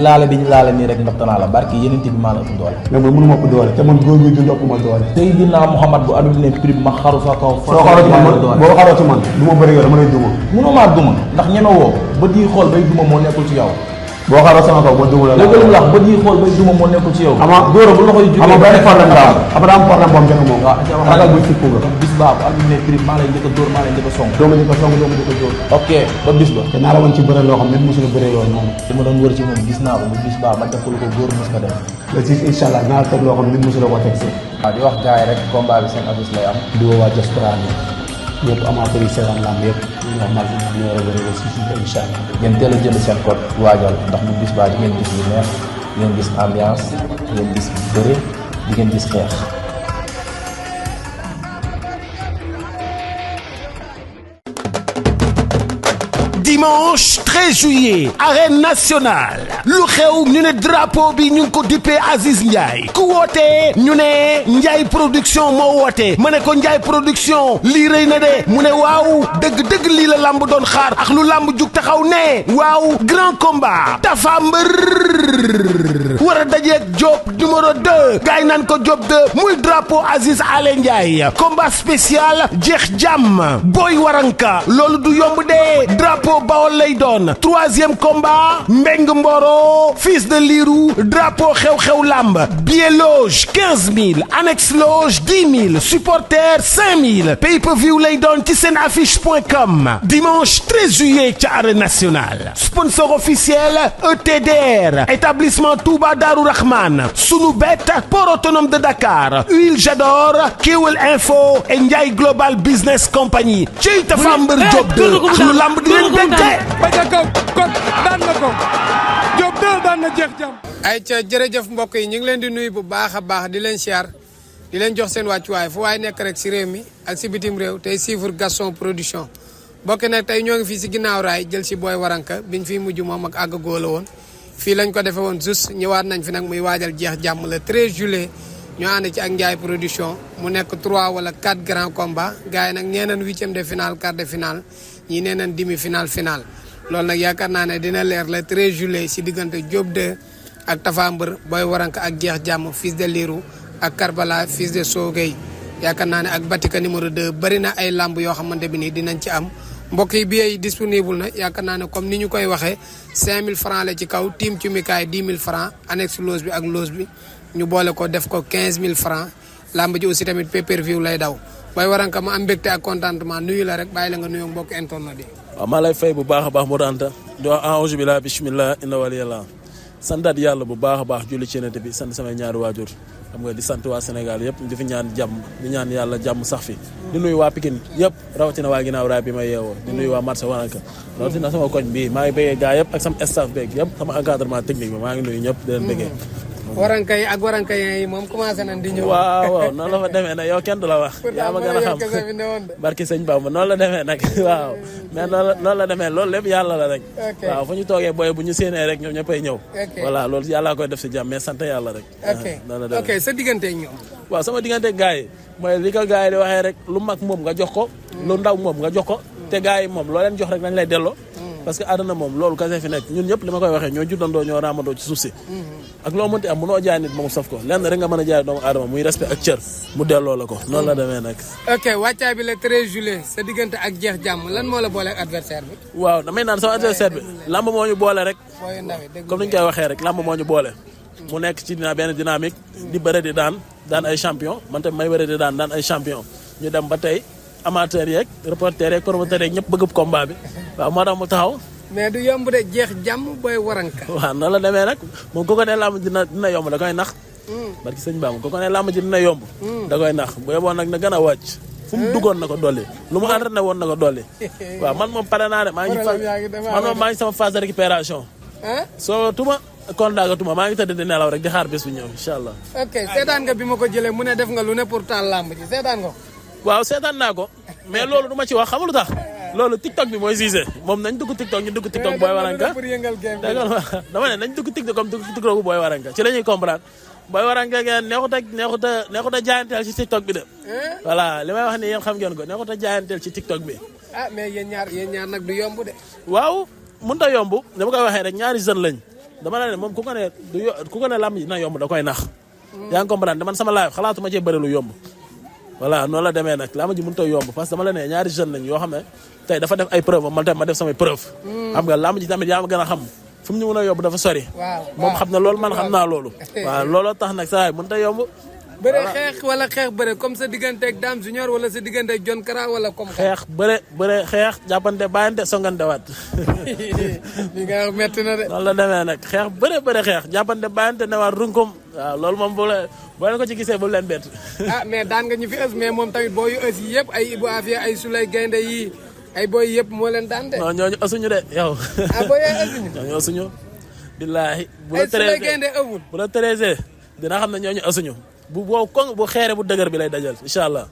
laale bi ñu laale nii rek ndoptanaa la barki yeneen bi maa la ëpp doole. mais man mënu ma ëpp doole te man góor gi du ëpp ma doole. Seydina Muhammad bu adul ne prix ma xaru sa kaw. soo xaroo ci man boo xaroo ci man du ma bëri yow dama lay duma. mënoo maa duma ndax ñeme woo bët yi xool bay duma moo nekkul ci yow. boo xaroo sama kaw boo duma la. léegi lu wax bët yi xool bay duma moo nekkul ci yow. góor bu loxoy jugee ama benn problème nga am après am problème boobu jënd moom. waaw ragal bu fippu nga. bis baa bu adul ne prix maa lay njëkk a dóor maa lay njëkk a song. doo ma njëkk a song doo ma njëkk a dóor. ok ba bis ba. te naa la woon ci bëre loo xam ne mosul a bëre loolu noonu. li ma doon wër ci moom gis naa ko bu bis baa ma def ko lu ko góor mos ko def. le 6 incha allah naa la teg loo xam ne mosul a ko teg si. waaw di wax gars yi rek combat bi seen affiche lay am. di woo waa diaspora bi ñëpp amateur yi seetaan lamb yëpp ñu wax mal ñu war a bëri le 6 incha allah. ngeen teel a jënd seen code waajal ndax bu bis baa di ngeen gis lu neex di ngeen gis ambiance di ngeen gis bëre di ngeen gis xeex. Dimanche 13 juillet arène nationale lu xew ñu ne drapeau bi ñu ngi ko dippee Aziz Ndiaye ku wootee ñu ne Ndiaye production moo wootee ma ne ko Ndiaye production lii rëy na de mu ne waaw dëgg-dëgg lii la lamb doon xaar ak lu lamb jug taxaw ne waaw grand combat Tapha Mbeur war a dajeeg Diop numéro 2 gaay naan ko Diop 2 muy drapeau Aziz Ale Ndiaye combat spécial jeex jàmm Boy Waranka loolu du yomb de drapeau Bawol lay doon troisième combat Mbeng Mboro fils de Lirou drapeau xew-xew lamb billet loge 15 000 annexe loge 10 000 supporter 5 000 pay-per-view lay doon ci seen affiche.com dimanche 13 juillet ca arène nationale sponsor officiel ETDR établissement Touba Darou Rahman Sunubet port autonome de Dakar Huile Jador Kewel Info et Ndiaye Global Business Company ci Tapha Mbeur Diop 2 ak lu lamb di leen baja kaw kon daan na ko Diop 2 daan na jeex jàmm. ay ca jërëjëf mbokk yi ñu ngi leen di nuyu bu baax a baax di leen siyaar di leen jox seen wàccuwaay fu waay nekk rek si réew mi ak si bitim réew tey suivre Gaston Production mbokk nag tey ñoo ngi fii si ginnaaw raay jël si Boy Waranka biñ fiy mujj moom ak àgg góo la woon fii lañ ko defee woon juste ñëwaat nañ fi nag muy waajal jeex jàmm le 13 juillet ñu ànd ci ak Ndiaye production mu nekk 3 wala 4 grands combats gars yi nag ñeeneen huitième de finale quart de finale ñii nee nañ demi final final loolu nag yaakaar naa ne dina leer le 13 juillet si diggante Diop 2 ak Tapha Mbeur Boy Waranka ak Jeex Jàmm fils de Lirou ak Karbala fils de Sogey yaakaar naa ne ak Batika numéro 2 bari na ay lamb yoo xamante bi nii dinañ ci am mbokk yi billets yi disponible na yaakaar naa ne comme ni ñu koy waxee 5000 francs la ci kaw team ci mikaay 10 000 francs annexe loge bi ak loge bi ñu boole ko def ko 15000 francs lamb ji aussi tamit pay-per-view lay daw Boy Waranka ma am mbégte ak contentement nuyu la rek bàyyi la nga nuyoo mbokk internet yi. waaw maa lay fay bu baax a baax Modou Anta di wax auzu billah bismillah inna waliyallah santaat yàlla bu baax a baax julli ci Yonent bi sant samay ñaari waajur xam nga di sant waa Sénégal yëpp di fi ñaan jàmm di ñaan yàlla jàmm sax fi di nuyu waa Pikine yëpp rawatina waa ginnaaw raay bi may yeewoo di nuyu waa marché Waranka rawatina sama koñ bii maa ngi bëggee gaa yëpp ak sama staff beeg yëpp sama encadrement technique bi maa ngi nuyu ñëpp di leen bëggee Waranka yi ak Waranka yi moom commencé nañ di ñëw. waaw waaw noonu la fa demee nag yow kenn du la wax. yaa ma gën a xam barki sëñ Bamba noonu la demee nag waaw. mais noonu la demee loolu lépp yàlla la rek. waaw fu ñu toogee booy bu ñu séenee rek ñoom ñëppay ñëw. voilà loolu yàlla koy def si jàmm mais sant yàlla rek. ok sa diggante ak ñoom. waaw sama diggante gars yi mooy li ko gars yi di waxee rek lu mag moom nga jox ko. lu ndaw moom nga jox ko. te gars yi moom loo leen jox rek dañ lay delloo. parce que àdduna moom loolu kase fi nekk ñun ñëpp li ma koy waxee ñoo juddandoo ñoo raamandoo ci suuf si ak loo mënti am mënoo jaay nit moom saf ko lenn rek nga mën a jaay doomu aadama muy respect ak cër mu delloo la ko noonu la demee nag. ok wàccaay bi le 13 juillet sa diggante ak jeex jàmm lan moo la boole ak adversaire bi. waaw damay naan sama adversaire bi lamb moo ñu boole rek comme ni ñu koy waxee rek lamb moo ñu boole mu nekk ci benn dynamique di bëre di daan ay champion man tamit may bëre di daan ay champion ñu dem ba tey amateur yeeg reporter yeeg promoteur yeeg ñëpp bëgg combat bi waaw moo tax mu taxaw. mais du yomb de jeex jàmm Boy Waranka. waaw noonu la demee nag moom ku ko ne làmb dina yomb da koy nax. barki sëñ Ba ku ko ne làmb ji dina yomb. da koy nax bu yeboon nag na gën a wàcc. fu mu duggoon na ko dolli lu mu entraîné woon na ko dolli. waaw man moom pare naa de maa ngi sama phase de récupération. soo tuma kon daagatuma maa ngi tëdd di nelaw rek di xaar bés bu ñëw incha allah. ok seetaan nga bi ma ko jëlee mu ne def nga lu ne pour taal làmb ji seetaan nga ko. waaw seetaan naa ko mais loolu du ma ci wax xam lu tax loolu TikTok bi mooy gisé moom nañ dugg TikTok ñu dugg TikTok Boy Waranka dama ne nañ dugg TikTok comme dugg TikTok Boy Waranka ci la ñuy comprendre Boy Waranka ngeen neexut a jaayanteel ci TikTok bi de voilà li may wax ni yéen xam ngeen ko neexut a jaayanteel ci TikTok bi mais yéen ñaar nag du yomb de waaw mënut a yomb dama koy waxee rek ñaari jeune lañ dama la ne moom ku ko ne lamb ji na yomb da koy nax. yaa ngi comprendre man sama live xalaatuma cee bëri lu yomb. voilà noonu la demee nag lamb ji mënut a yomb parce que dama la ne ñaari jeune lañ yoo xam ne tey dafa def ay preuve man tamit ma def samay preuve. xam nga lamb ji tamit yaa ma gën a xam fu mu ñu mën a yomb dafa sori. moom xam na loolu man xam naa loolu. waaw looloo tax nag saa yi mënut a yomb. bëre xeex wala xeex bëre comme sa digganteeg Dame Junior wala sa digganteeg John Kara wala comme. xeex bëre xeex jàppante bàyyante songante waat. li nga wax métti na de. noonu la demee nag xeex bëre xeex jàppante bàyyante ne waat runkum waaw loolu moom boo leen ko ci gisee bu leen bett. mais daan nga ñu fi ës mais moom tamit boo yu ës yi yëpp ay Ibou Afia ay Souley Gaynde yi ay booy yëpp moo leen daan de. non ñooñu ësuñu de yow. booy yooyu ësuñu. ñooñu ësuñu. billaahi bu la ay Souley Gaynde ëwul. bu la tëree dina xam ne ñooñu ësuñu. bu xeere bu dëgër bi lay dajal incha allah.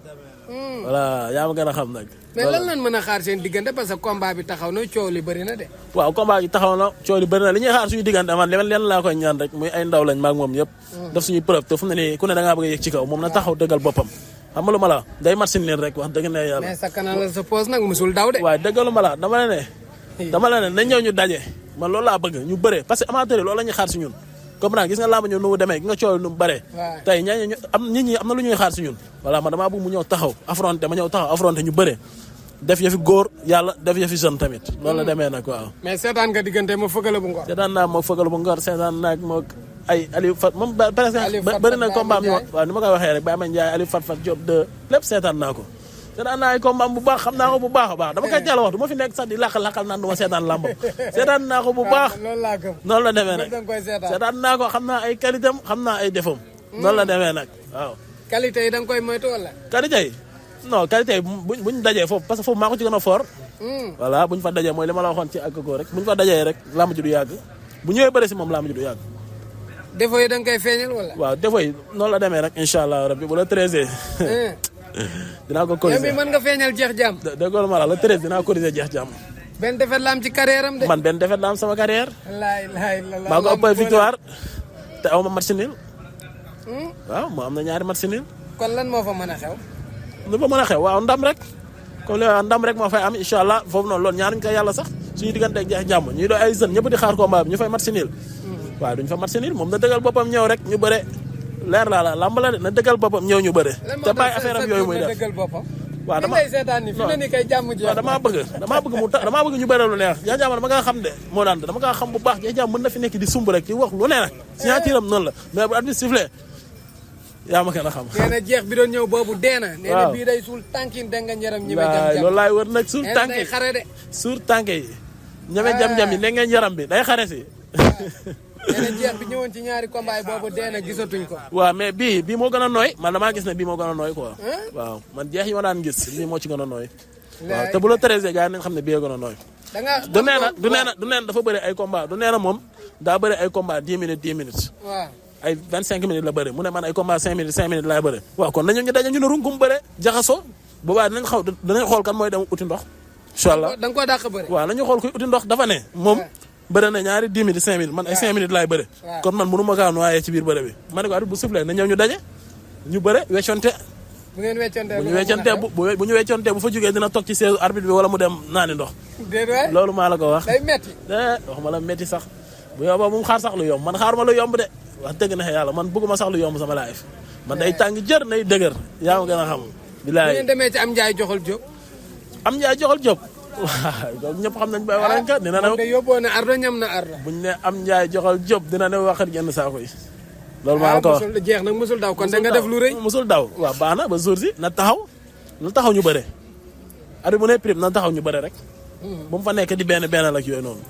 voilà yaa ma gën a xam nag. mais lan lañ mën a xaar seen diggante parce que combat bi taxaw na coow li bëri na de. waaw combat bi taxaw na coow li bëri na li ñuy xaar suñu diggante man leen laa koy ñaan rek muy ay ndaw lañ maag moom yëpp. def suñuy preuve te fu mu ne nii ku ne da ngaa bëgg a yëg ci kaw moom na taxaw dëggal boppam. xam nga lu ma la day mat si leen rek wax dëgg ne yàlla. mais sa kanam la sa pose nag musul daw de. waaw dëggalu ma la dama la ne nañ ñëw ñu daje man loolu laa bëgg ñu bëree parce que amateur yi loolu la ñuy xaar si ñun comprendre gis nga làmb ñu nu mu demee gi nga coow nu mu bëree tey ñaañu nit ñi am na lu ñuy xaar si ñun voilà man damaa bëgg mu ñëw taxaw affronté ñu bëree def yëfi góor yàlla def yëfi jeune tamit loolu la demee nag waaw. mais seetaan nga diggante ma fëgala bu ngor. seetaan naa moo fëgala bu ngor seetaan naa moo ay Aliou Fat moom presque bëri na combat bi waaw ni ma koy waxee rek Baye Ma Ndiaye Aliou Fat Diop 2 lépp seetaan naa ko seetaan naa ay combat bu baax xam naa ko bu baax a baax dama koy teel a wax du ma fi nekk sax di laqal naan du ma seetaan làmb seetaan naa ko bu baax loolu laa gëm noonu la demee nag seetaan naa ko xam naa ay qualité am xam naa ay défaut am noonu la demee nag waaw qualité yi da nga koy moytu wala qualité yi non qualité yi buñ dajee foofu parce que foofu maa ko ci gën a fort voilà buñ fa dajee mooy li ma la waxoon ci àggagoo rek buñ fa dajee rek làmb ji du yàgg bu ñëwee bëri si moom làmb ji du yàgg défaut yi da nga koy feeñal wala waaw défaut yi noonu la demee rek incha allah rabbi bu la 13 dinaa ko corriger yow mi mën nga feeñal jeex jàmm. déggoo ma la 13 dinaa corriger jeex jàmm. benn defet la am ci carrière am de. man benn defet la am sama carrière. alhamdulilah maa ko ëppay victoire te aw ma match nul. waaw moo am na ñaari match nul. kon lan moo fa mën a xew. lu fa mën a xew waaw ndam rek comme li ndam rek moo fay am incha allah foofu noonu loolu ñaanuñ ko yàlla sax suñu diggante ak jeex jàmm ñuy doon ay jeunes ñëpp di xaar combat bi ñu fay match nul. waaw duñ fa match nul moom na dëggal boppam ñëw rek ñu bëre. leer laa la lamb la de na dëggal boppam ñëw ñu bëre. te bàyyi affaire am yooyu muy def waaw dama damaa bëgg ñu bëre lu neex Jeex Jàmm dama nga xam de moo daan dama nga xam bu baax Jeex Jàmm mën na fi nekk di sumb rek di wax lu ne nag signature am noonu la mais bu at bi sifflé yaa ma gën a xam. nee na jeex bi doon ñëw boobu dee na. nee na bii day suul tànkin da nga yaram ñeme jam-jam loolu laay wër nag suul tànk yi xare de suul tànk yi ñeme jam-jam yi ne ngeen yaram bi day xare si nee na jeex bi ñëwoon ci ñaari combat yi boobu dee na gisatuñ ko. waaw mais bii moo gën a nooy man damaa gis ne bii moo gën a nooy quoi. waaw man jeex yi ma daan gis bii moo ci gën a nooy. waaw te bu la treize gars yi nañ xam ne bii gën a nooy. da nga du nee na dafa bëri ay combat du nee na moom daa bëri ay combat 10 minutes. waaw ay 25 minutes la bëri mu ne man ay combat 5 minutes laay bëri. waaw kon nañu ñu daje ñu ne runkum bëre jaxasoo boobaa dinañ xool kan mooy dem uti ndox. incha allah da nga koo dàq bëri. waaw nañu xool kuy uti ndox dafa ne moom bëre na ñaari 10 minutes 5 minutes man ay 5 minutes laay bëre. kon man mënu ma kaa noyé ci biir bëre bi ma ne ko bu sifflé na ñëw ñu daje ñu bëre wecconte. bu ngeen bu ñu weccontee bu fa jógee dina toog ci siège arbitre bi wala mu dem naani ndox. déedéet loolu maa la ko wax. day metti waxuma la metti sax bu yóbboo bu mu xaar sax lu yomb man xaaruma lu yomb de wax dëgg na yàlla man bëgguma sax lu yomb sama life man day tàng jër nay dëgër yaa ma gën a xam. bilaay bu ngeen demee ci am njaay joxal jóg. am njaay joxal jóg. waaw ñëpp xam nañ bay waranka dina ne de yóbboo ne ardo ñam na ardo buñ ne am njaay joxal jóg dina ne waxat genn saako yi loolu maa la ko wax jeex nag musul daw kon da nga def lu rëy musul daw waaw baax na ba jour si na taxaw ñu bëre ari bu ne prime na taxaw ñu bëre rek bu mu fa nekk di benn ak yooyu noonu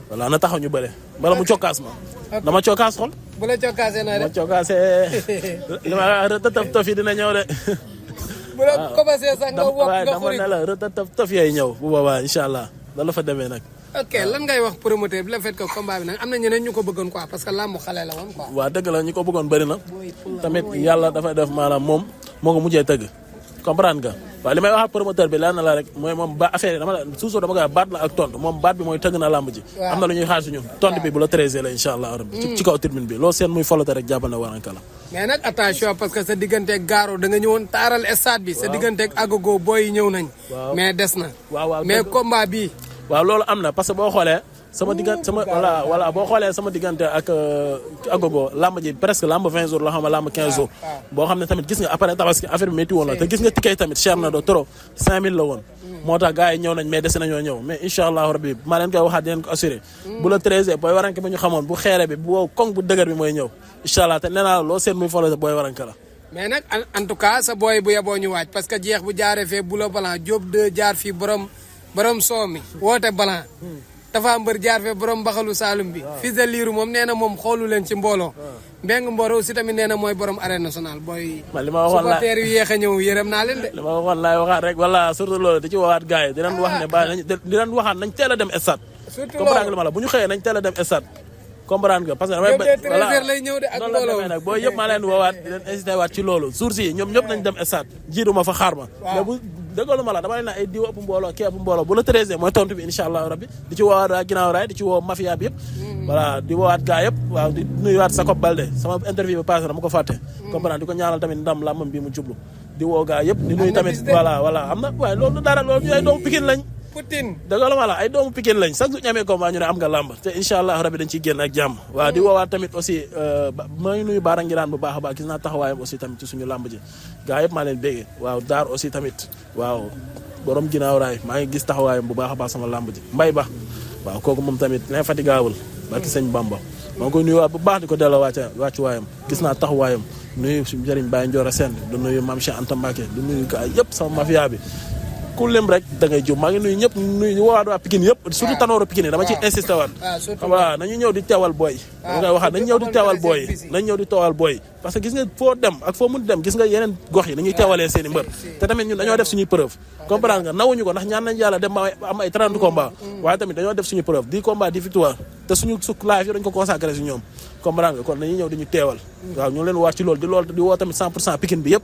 voilà na taxaw ñu bëre bala mu cokkaas ma dama cokkaas xol bu la cokkaasee na de ma cokkaasee li ma tëf yi dina ñëw de bu la commencé sax nga wokk nga dama ne la tëf yooyu ñëw bu boobaa incha allah loolu la fa demee nag ok lan ngay wax promoteur bi la fait que combat bi nag am na ñeneen ñu ko bëggoon quoi parce que làmbu xale la woon quoi. waaw dëgg la ñu ko bëggoon bëri na tamit yàlla dafay def maanaam moom moo ko mujjee tëgg comprendre nga waaw li may wax ak promoteur bi lan la rek mooy moom ba affaire yi dama la toujours dama koy baat la ak tontu moom baat bi mooy tëgg na làmb ji am na lu ñuy xaar si ñun tontu bi bu la 13 la incha allah rabbi ci kaw tribune bi loolu seen muy folote rek jàppal na waranka la mais nag attention parce que sa digganteeg gaaro da nga ñëwoon taaral stade bi sa digganteeg agogo booy ñëw nañ mais des na mais combat bi waaw loolu am na parce que boo xoolee sama diggante voilà boo xoolee sama diggante ak Agogo lamb ji presque lamb 20 jours la xam lamb 15 jours boo xam ne tamit gis nga après tabaski affaire bi métti woon la te gis nga ticket tamit cher na do trop 5000 la woon moo tax gars yi ñëw nañ mais dese nañoo ñëw mais incha allahu rabbi maa leen koy waxaat di leen ko assuré bu la 13 booy waranke bi ñu xamoon bu xeere bi bu koŋ bu dëgër bi mooy ñëw incha allah te nee naa la loo seet muy folo sa booy waranke la mais nag en tout cas sa booy bu yeboo ñu waaj parce que jeex bu jaaree fee bu la balan Diop 2 jaar fii borom soo mi woote balan dafa mbër jaar fee borom mbaxalu Saalum bi fils de liiru moom nee na moom xoolu leen ci mbooloo mbeng mbooloo aussi tamit nee na mooy borom arène nationale booy man li ma waxoon la supporter yu yéex a ñëw yërëm naa leen de li ma waxoon laay waxaat rek wala surtout loolu di ci woowaat gars yi dinañ wax ne ba nañ dinañ waxaat nañ teel a dem stade comprendre nga ma la bu ñu xëyee nañ teel a dem stade comprendre nga parce que damay voilà lay ñëw de ak noonu la demee nag boo yëpp maa leen woowaat di leen incité waat ci loolu jours yi ñoom ñëpp nañ dem stade jiiduma fa xaar ma mais bu dëggalu ma la dama leen ay diw ëpp mbooloo kii ëpp mbooloo bu la 13 mooy tontu bi incha allahu rabbi di ci woowaat waa ginnaaw raay di ci woo mafia bi yëpp voilà di woowaat gaa yëpp waaw di nuyuwaat Sakop Balde sama interview bi passé dama ko fàtte comprendre di ko ñaanal tamit ndam làmmam bi mu jublu di woo gaa yëpp di nuyu tamit voilà am na waaye loolu dara loolu ñu ay doomu Pikine lañ Poutine dëggalu ma la ay doomu Pikine lañ chaque jour ñu amee combat ñu ne am nga làmb te incha allah rabbi dañ ciy génn ak jàmm waaw di woowaat tamit aussi maa ngi nuyu Baara Ngiraan bu baax a baax gis naa taxawaayam aussi tamit ci suñu làmb ji gaa yëpp maa leen béggee waaw daar aussi tamit waaw borom ginnaaw raay maa ngi gis taxawaayam bu baax a baax sama làmb ji mbay ba waaw kooku moom tamit l'infatigable barki sëñ Bamba maa ngi koy nuyuwaat bu baax di ko delloo wàccu waayam gis naa taxawaayam nuyu suñu jëriñ Baye Ndiora Sène du nuyu Mame Cheikh Anta Mbacké du nuyu gaa yëpp sama mafia bi ku lim rek da ngay jub maa ngi nuyu ñëpp nuyu woowaat waa Pikine yëpp surtout tanooru Pikine dama ciy insisté waat voilà nañu ñëw di teewal booy da ngay waxaat nañu ñëw di teewal booy nañu ñëw di teewal booy parce que gis nga foo dem ak foo mun dem gis nga yeneen gox yi dañuy teewalee seen i mbër te tamit ñun dañoo def suñuy preuve comprendre nga nawuñu ko ndax ñaan nañ yàlla dem am ay 30 combat waaye tamit dañoo def suñu preuve 10 combat 10 victoire te suñu live yi dañ ko consacré si ñoom comprendre nga kon dañuy ñëw di ñu teewal waaw ñu leen waat ci loolu di woo tamit 100% Pikine bi yëpp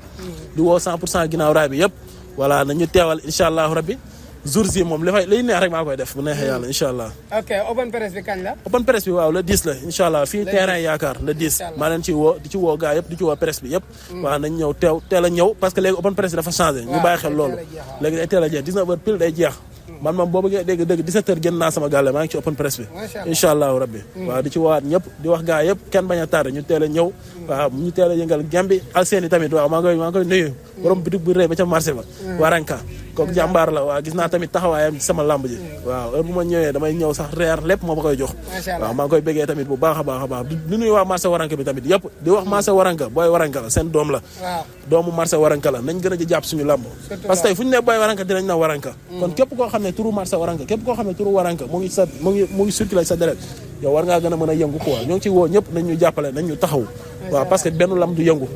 di woo 100% ginnaaw raay bi yëpp voilà nañu teewal incha allahu rabbi jours yi moom liy neex rek maa koy def bu neexee yàlla incha allah. ok open press bi kañ la. open press bi waaw le 10 la incha allah fii terrain yaakaar le 10. maa leen ci woo di ci woo gars yëpp di ci woo presse bi yëpp. waaw nañ ñëw teel a ñëw parce que léegi open press bi dafa changé. ñu bàyyi xel loolu léegi day teel a jeex 19h pile day jeex. man moom boo bëggee dégg 17h génn naa sama gàlle maa ngi ci open press bi incha allahu rabbi waaw di ci woowaat ñëpp di wax gars yëpp kenn bañ a tardé ñu teel a ñëw waaw ñu teel a yëngal Gambie ak seen i tamit waaw maa ngi koy nuyu borom bitig bu rëy ba ca marché ba waranka kooku jàmbaar la waaw gis naa tamit taxawaayam ci sama lamb ji waaw heure bu ma ñëwee damay ñëw sax reer lépp moo ma koy jox waaw maa ngi koy béggee tamit bu baax a baax a baax di nuyu waa marché waranka bi tamit yëpp di wax marché waranka booy waranka la seen doom la doomu marché waranka la nañ gën a jàpp suñu lamb parce que tey fu ñu ne booy waranka dinañ na waranka kon képp koo xam ne turu marché waranka képp koo xam ne turu waranka mu ngi circulé sa deret yow war ngaa gën a mën a yëngu quoi ñoo ngi ci woo ñëpp nañ ñu jàppale nañ ñu taxaw waaw parce que benn lam du yëngu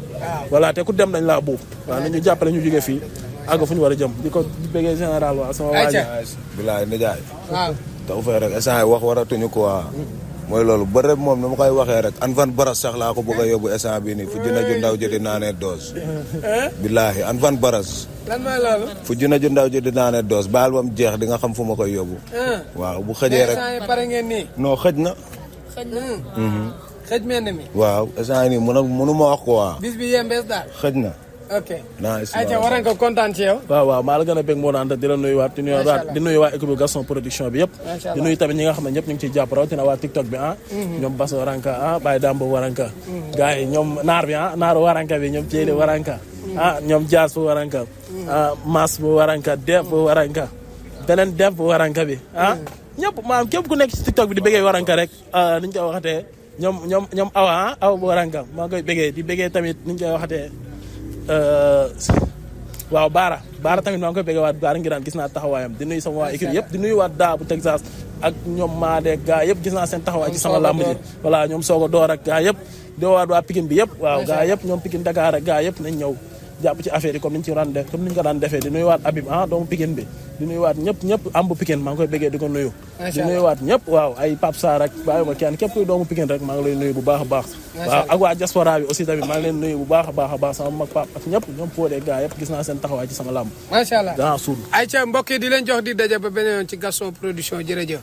voilà te ku dem dañ laa buub waaw nañ ñu jàppale ñu jógee fii àgg fu ñu war a jëm di ko bëggee général waaw sama waa ji bilaay nijaay taw fay rek instant wax waratuñu quoi mooy loolu ba rek moom ni ma koy waxee rek an fan baras sax laa ko bëgg a yóbbu instant bii nii fu jëna ju ndaw ji di naanee doos billaahi an fan baras lan mooy loolu fu jëna ju ndaw ji di naanee doos baal ba mu jeex di nga xam fu ma koy yóbbu waaw bu xëjee rek pare ngeen nii non xëj na xëj mel mi waaw instant nii mënu ma wax quoi bis bi yembees daal xëj na ok nice ayca war nga kontaan ci yow waaw maa la gën a bëgg moo naan di la nuyuwaat di nuyu waa équipe Gaston production bi yëpp di nuyu tamit ñi nga xam ne ñëpp ñu ngi ciy jàpp rawatina waa TikTok bi ñoom Bass Waranka Baye Dambo Waranka gars yi ñoom naar bi naaru Waranka bi ñoom Thielé Waranka ñoom Dias bu Waranka Mas bu Waranka Def bu Waranka beneen Def bu Waranka bi ñëpp maanaam képp ku nekk ci TikTok bi di bëggee Waranka rek niñ koy waxatee ñoom awa bu Waranka maa ngi koy bëggee di bëggee tamit niñ koy waxatee waaw Baara tamit maa ngi koy bëggee waat Baara Ngiraan gis naa taxawaayam di nuyu sama waa équipe yëpp di nuyu waat daa bu Texas ak ñoom Maade gaa yëpp gis naa seen taxawaay ci sama làmb ji voilà ñoom Sogo Door ak gaa yëpp di waat waa Pikine bi yëpp waaw gaa yëpp ñoom Pikine Dakar ak gaa yëpp nañ ñëw jàpp ci affaire yi comme niñ ko daan defee di nuyu waat Habib doomu Pikine bi di nuyu waat ñëpp ambu Pikine maa ngi koy bëggee di ko nuyu di nuyu waat ñëpp waaw ay Pape Sarr ak bàyyi ma kenn képp kuy doomu Pikine rek maa ngi lay nuyu bu baax a baax waaw ak waa diaspora bi aussi tamit maa ngi leen nuyu bu baax a baax sama mag Pape ak ñëpp ñoom Fodé gaa yëpp gis naa seen taxawaay ci sama làmb macha allah danaa suul ayca mbokk yi di leen jox di daje ba beneen yoon ci Gaston production jërëjëf